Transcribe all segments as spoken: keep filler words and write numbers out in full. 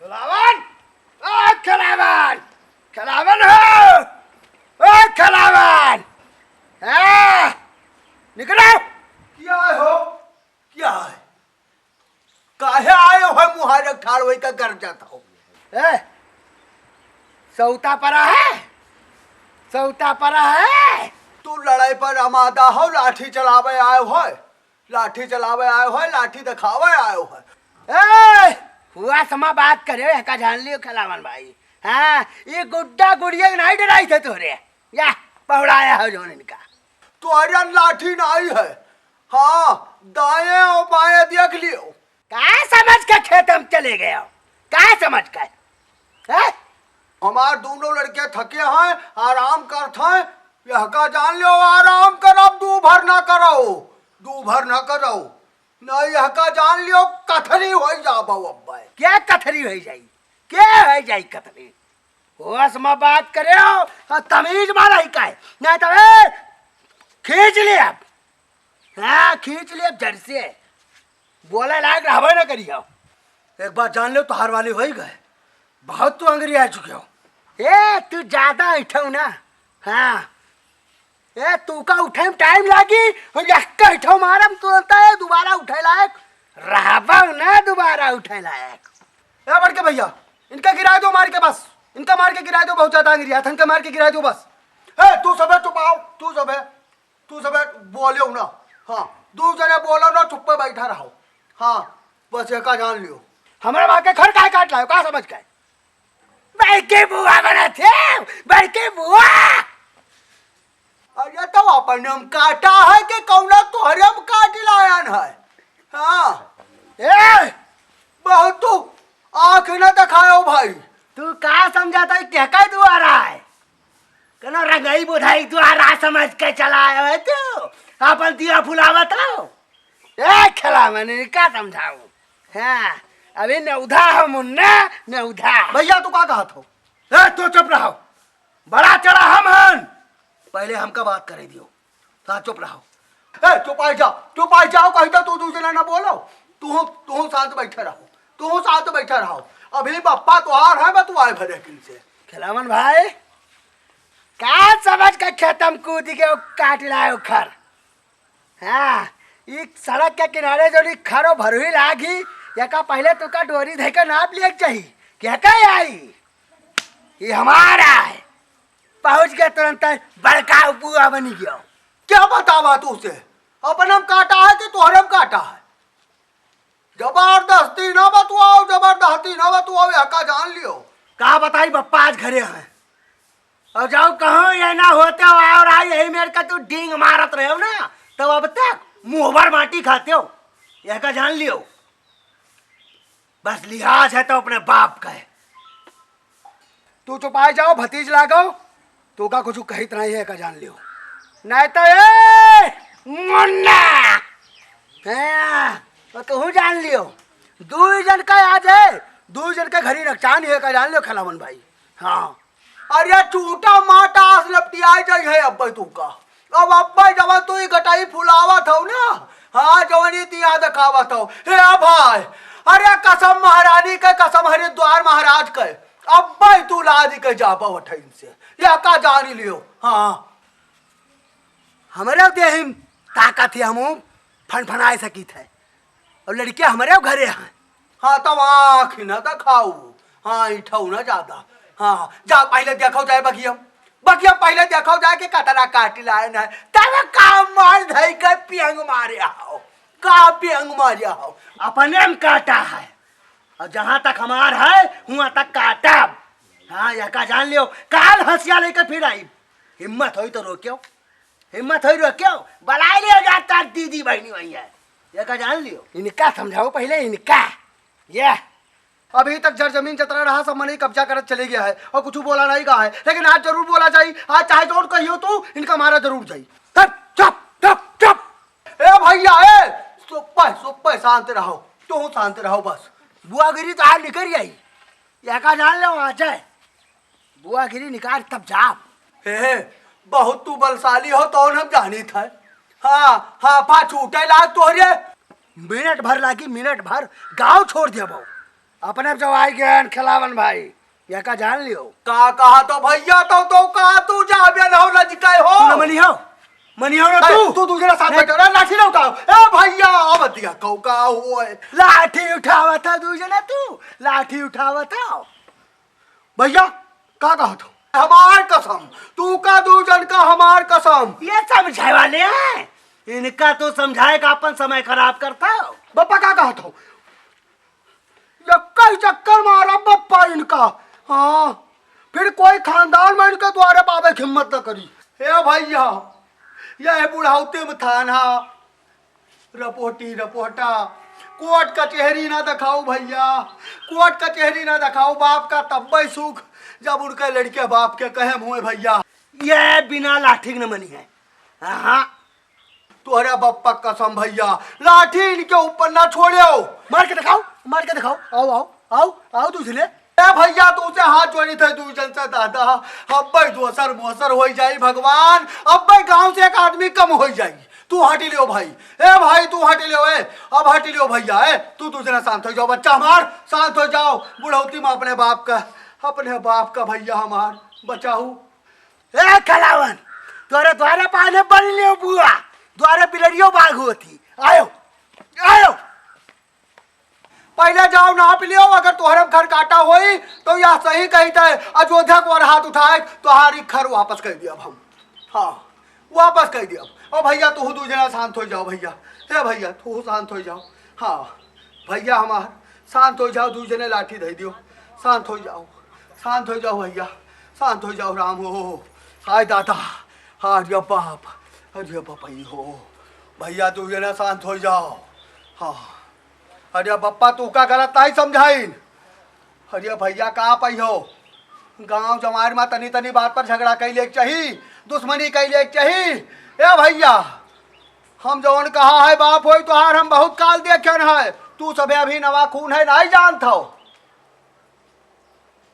खिलावन, ओ खिलावन, खिलावन हो, ओ खिलावन, हाँ, निकलो। क्या है हो? क्या है? काहे आए हो मुहारक ठाड़ होई का गरजत हो? ए, सौता परा है, सौता परा है। तू लड़ाई पर आमादा हो, लाठी चलावे आए हो, लाठी चलावे आए हो, लाठी दिखावे आए हो। ए, हुआ समा बात करे, एका जान लियो खिलावन भाई। हाँ, ये गुड्डा गुड़िया के नहीं डराई थे तोरे, या पहुड़ाया हो जोन इनका। तोहरे लाठी नहीं है, हाँ, दाएं और बाएं देख लियो। का समझ के खेत में चले गए हो? का समझ के? हैं? हमार दोनों लड़के थके हैं, आराम करत हैं। यह का जान लियो, आराम करब, दू भर ना करो, दू भर ना करो। नहीं, यह का जान लियो, कथरी होई जाबो अब्बे। क्या कथरी होई जाई? क्या होई जाई कथरी? होश में बात करे हो, और तमीज में रही का है? नहीं तो, ए, खींच ले अब। हाँ, खींच ले अब जड़ से। बोले लायक रहबे न करियो। एक बात जान लो, तोहार वाली होई गए, बहुत तू अंगरी आ चुके हो। ए, तू ज्यादा ऐठो ना। हाँ, ए, तू का उठे में टाइम लागी, हम यक्का ऐठो मारम तुरंत, ए, दोबारा उठे लायक रहबो ना, दोबारा उठे लायक। ए बड़के भैया, इनका गिरा दो मार के बस, इनका मार के गिरा दो, बहुत ज्यादा अंगरी आ, इनका मार के गिरा दो बस। ए, तू सबे चुपाओ, तू सबे तू सबे बोलेउ ना। हाँ, दू जने बोलो ना, चुप्पे बैठा रहो। हाँ, बस एका जान लियो। हमरा माँ के घर काहे काट लायो, का समझ के? बड़के बुआ बना थे, बड़के बुआ। अरे तो अपने हम काटा है कि कौना तोहरे हम काट लायन है? हाँ। ए, बहुत तू आँख न दिखायो भाई। तू का समझाता है, क्या कह दुआरा है? कनो रंगई बुधाई द्वारा समझ के चलाए हो तू, अपन दिया फुलावत हो। ए खेला मने का समझाऊ? हाँ, अभी न उधा हो मुन्ना, न उधा। भैया तू का कहत हो? ए तू चुप रहो, बड़ा चढ़ा हम हन, पहले हमका बात करे दियो। हाँ चुप रहो। ए चुप आ जाओ, चुप आ जाओ, कहीं तो तू दूसरे ना बोलो। तू तू शांत बैठे रहो, तू शांत बैठे रहो। अभी बप्पा तोहार है, बतुआए भरे किन से। खिलावन भाई, का समझ के खेतम कूद के वो काट लायो खर? हाँ, ई सड़क के किनारे जो नी खरो भरुही लागी, एका पहले तू का डोरी धइ के नाप लिए के चाही। क्या का आई? ये हमारा है। पहुँच गया तुरंत, बड़का बुआ बनी गया। क्या बतावा तू से? अपनम काटा है कि तोहरम काटा है? जबरदस्ती ना बतुआओ, जबरदस्ती ना बतुआओ, यह का जान लियो। का बताई बप्पा, आज घरे हैं। और जाओ कहो ये ना होते हो और आई यही मेर का तू डींग मारत रहे हो ना, तब अब तक मुँह भर माटी खाते हो, यह का जान लियो। बस लिहाज है तो अपने बाप का है। तू चुपाई जाओ, भतीज लागो, तू का कुछ कहित नहीं है, का जान लियो। नहीं तो ए मुन्ना, हाँ, तो तू जान लियो, दू जन का आज है, दू जन के घरी नकसान है, का जान लियो खिलावन भाई। हाँ। अरे टूटा माटा आस लपटियाई जाई है अब्बे तू का। अब अब्बे जब तू ई गटाई फुलावत हौ ना, हाँ, जवनी तिया देखावत हौ। हे भाई, अरे कसम महारानी के, कसम हरिद्वार महाराज के, अब्बे तू लाद के जाबो अठैन से। यह का जान लियो। हाँ। हमरे देहिम ताकत है, हमहू फनफनाए सकित है। और लड़किया हमरे घरे हैं। हाँ, तब आँख न दिखाऊ। हाँ, इठाऊ न ज्यादा। हाँ, जा पहले देखो जाए बगियम। बगियम पहले देखो जाए कि कतरा काटी लाए न। तब काम मार धई के पियंग मारे आओ। का पियंग मारे आओ। अपने में काटा है। और जहाँ तक हमार है, हुआँ तक काटब। हाँ, यह का जान लियो। काल हंसिया लेके फिर आई। हिम्मत होई तो रोक्यो। हिम्मत होई रोक्यो। बलाई लियो जाता दीदी बहनी वही है। यह का जान लियो। इनका समझाओ पहले इनका। ये अभी तक जर जमीन जतरा रहा, सब मनई कब्जा करत चले गया है और कुछ बोला नहीं कहा है, लेकिन आज जरूर बोला जाई। आज चाहे जोर कहियो तू, इनका मारा जरूर जाई। चुप, चुप, चुप, चुप। ए भैया, ए, सुप्पे, सुप्पे, शांत रहो, तू शांत रहो बस। बुआगिरी तो आज निकल आई, यह का जान लो, आ जाए। बुआगिरी निकाल तब जाब। हे, हे, बहुत तू बलशाली हो, तौन हम जानित है। हाँ, हाँ, फा छूटे लाग तोहरे। मिनट भर लागी, मिनट भर, गाँव छोड़ देबो। अपने जवाई गेन खेलावन भाई, यह का जान लियो। का कहा तो भइया, तो, तो का तू जाबे न हो, लजकाय हो। तू न मनी हो, मनी हो ना अरे, तू। तू दूसरे साथ नहीं। बैठा, अरे लाठी न उठाओ। ए भइया, अब दिया कौ का होए। लाठी उठावत है दूसरे तू, लाठी उठावत है। भइया, का कहत हो? हमार कसम, तू का दू जन का हमार कसम। ये समझाए वाले हैं, इनका तो समझाए का अपन समय खराब करता हो। बप्पा का कहत हो? यक्का ही चक्कर मारा बप्पा इनका। हाँ, फिर कोई खानदान में इनके द्वारे पावे की हिम्मत न करी। हे भइया, यह बुढ़ौती में थाना रपोटी रपोटा, कोर्ट कचेहरी ना देखाऊ भइया, कोर्ट कचेहरी ना देखाऊ। बाप का तब्बे सुख जब उनके लड़के बाप के कहे मुँहे भइया। ये बिना लाठी के न मनी है। हाँ, तोहरे बप्पा कसम भइया, लाठी इनके ऊपर ना छोड़े हो। मार के देखाओ, मार के देखाओ। आओ, आओ, आओ, आओ दूसरे। ए भइया, तू से हाथ जोड़ी थे, दू जन से दादा, अब्बे दोसर मोसर होई जाई भगवान, अब्बे गांव से एक आदमी कम होई जाई। तू हटी लियो भाई, ए भाई तू हटी लियो, ए, अब हटी लियो भइया, ए, तू दूसरे शांत हो जाओ, बच्चा हमार, शांत हो जाओ। बुढ़ौती में अपने बाप का, अपने बाप का भइया हमार बचाऊ। ए कलावन, तोरे द्वारे पाने बन लियो बुआ, द्वारे बिलरियो बाघ होती। आयो, आयो। पहिले जाओ नाप लियो, अगर तोहरे में खर काटा होई तो यह सही कही थे, अयोध्या को हाथ उठाए तोहारी खर वापस कर दिया हम। हाँ, वापस कर दिया। ओ भइया, तू दू जना शांत हो जाओ भइया। हे भइया, तू शांत हो जाओ। हाँ भइया हमार, शांत हो जाओ, दू जने लाठी दे दियो। शांत हो जाओ, शांत हो जाओ भइया, शांत हो जाओ। राम हो, हाय दादा, अरे बाप, अरे बाप, ई हो भइया, दू जने शांत हो जाओ। हाँ, अरे बप्पा, तू का गलत नहीं समझाइन। अरे भइया, का पई हो? गांव जवार में तनी तनी बात पर झगड़ा कैले के चाही, दुश्मनी कैले के चाही। ए भइया, हम जौन कहा है बाप होई तोहार, हम बहुत काल देखेन है। तू सबे अभी नवा खून है, नहीं जानत हो।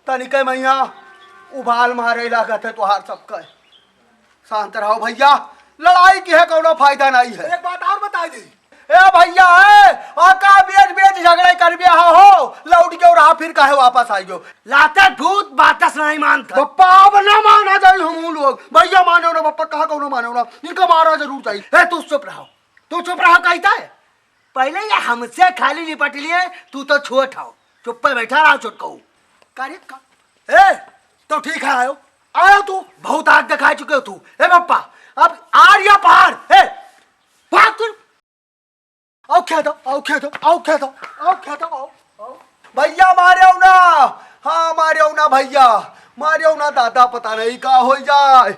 तनिके मइया उबाल मारे लागत है तोहार सबके। शांत रहो भइया, लड़ाई की है कौनो फायदा नहीं है। एक बात और बताई दी। ए भइया, ए, आ का बेच बेच झगड़े करबे हा हो, लौट के और फिर काहे वापस आई गयो? लाते भूत बातस नहीं मानता। बप्पा, अब ना माना जाई हम लोग। भइया मानो ना बप्पा, कहा कौनो मानो ना, इनका मारा जरूर जाई। ए, तू चुप रहो, तू चुप रहो कहता है। पहिले ये हमसे खाली निपट लिए, तू तो छोट हो, चुप्पे बैठा रहो छोटकऊ। का रे का? ए, तो ठीक है, आयो, आयो तू, बहुत आग दिखा चुके हो तू। ए बप्पा, अब आर या पार, ए, भाग तू। आओ खेतो, आओ खेतो, आओ खेतो, आओ खेतो, आओ, आओ। भइया मारेउ ना, हाँ मारेउ ना भइया, मारेउ ना दादा, पता नहीं का होइ जाए।